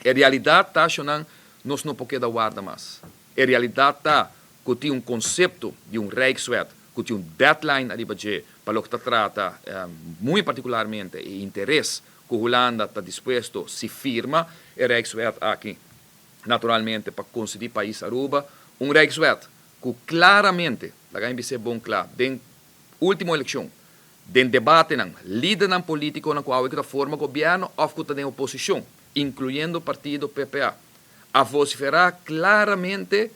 E realidad ta, shonan, nos no por keda warda mas. E realidad ta cu tin un concepto di un Rijkswet cu tin un deadline ariba dje pa loke ta trata muy particularmente e interes cu Hulanda ta dispuesto si firma e Rijkswet aki, naturalmente pa concedi pais Aruba un Rijkswet cu claramente, laga mi bis'é bon cla, den ultimo eleccion, den debatenan, lidernan politiconan cu awe cu ta forma gobierno of cu ta den oposicion, incluyendo partido PPA, a vocifera claramente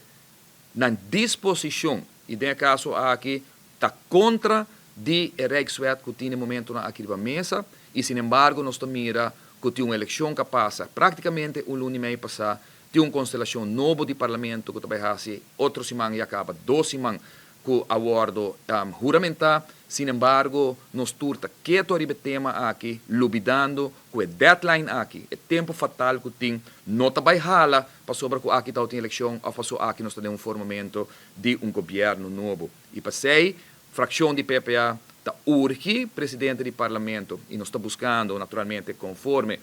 nan disposicion y den e caso aki ta contra di e Rijkswet cu tin e momentonan aki riba mesa y sinembargo nos ta mira cu tin un eleccion cu a pasa practicamente un luna y mei pasa, tin un constelacion nobo di Parlamento cu ta bay haci otro siman y a caba dos siman cu a wordo huramenta. Sinembargo, nos tur ta keto ariba e tema aki, lubidando cu e deadline aki, e tempo fatal cu tin, no ta bay hala pasobra cu aki tawata tin eleccion of paso aki nos ta den un formamento di un gobierno nobo. Y pasey, fraccion di PPA ta urgi presidente di Parlamento, y nos ta buscando, naturalmente, conforme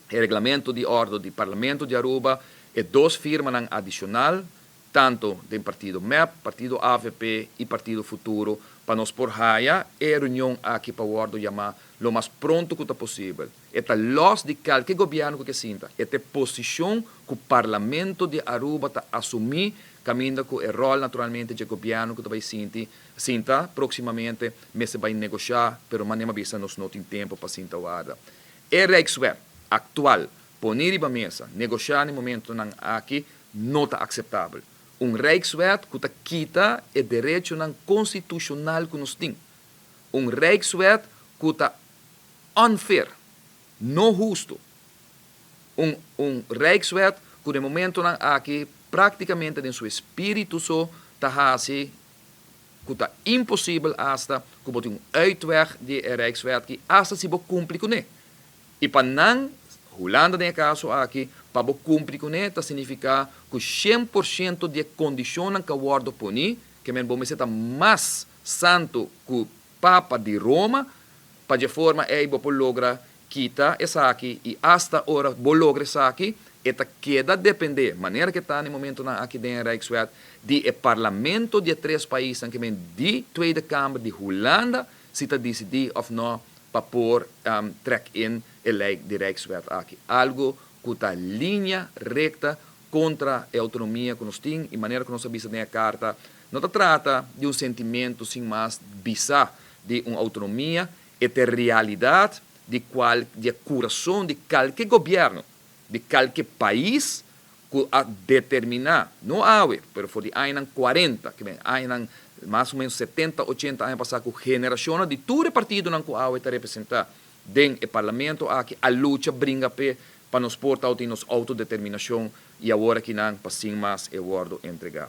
e reglamento di ordo di Parlamento di Aruba, e dos firmanan adicional, tanto den partido mep, partido avp y partido Futuro, pa nos por haya e reunion aki pa wordo yama lo mas pronto cu ta posibel. E ta los di calke gobierno cu ke sinta. E ta e posicion cu Parlamento di Aruba ta asumi caminda cu e rol naturalmente dje gobierno cu ta bay sinti sinta proximamente mester bay negosha, pero manera mi a bisa nos no tin tempo pa sinta warda. E Rijkswet actual poni riba mesa, negosha na e momentonan aki no ta aceptabel. Un Rijkswet cu ta kita e derechonan constitucional cu nos tin. Un Rijkswet cu ta unfair, no husto. Un un Rijkswet cu den momentonan aki practicamente den su espiritu so ta haci cu ta imposibel hasta cu bo tin un uitweg di e Rijkswet ki hasta si bo cumpli cune. Y pa nan, Hulanda den e caso aki, pa bo cumpli cune ta significa cu 100% di e condicionnan cu a wordo poni, ke men bo mester ta mas santo cu Papa di Roma, pa dje forma ey bo por logra kita esaki y hasta ora bo logra esaki, e ta keda depende, manera ke ta na e momentonan aki den e Rijkswet, di e parlamento di e tres paisnan, ke men di Tweede Kamer di Hulanda, si ta dicidi of no pa por trek in e ley di Rijkswet aki. Algo cu ta linea recta contra e autonomia cu nos tin y manera cu nos a bisa den e carta, no ta trata di un sentimento sin mas bisa di un autonomia, e ta e realidad di cual di e curason di calke gobierno, di calke pais cu a determina, no awe, pero for di añanan 40, ke men añanan mas o menos 70, 80 aña pasa cu generacionnan di tur e partidonan cu awe ta representa den e parlamento aki a lucha bringa p'e pa nos por tawata tin nos autodeterminacion y awor aki nan pa sin mas e wordo entrega.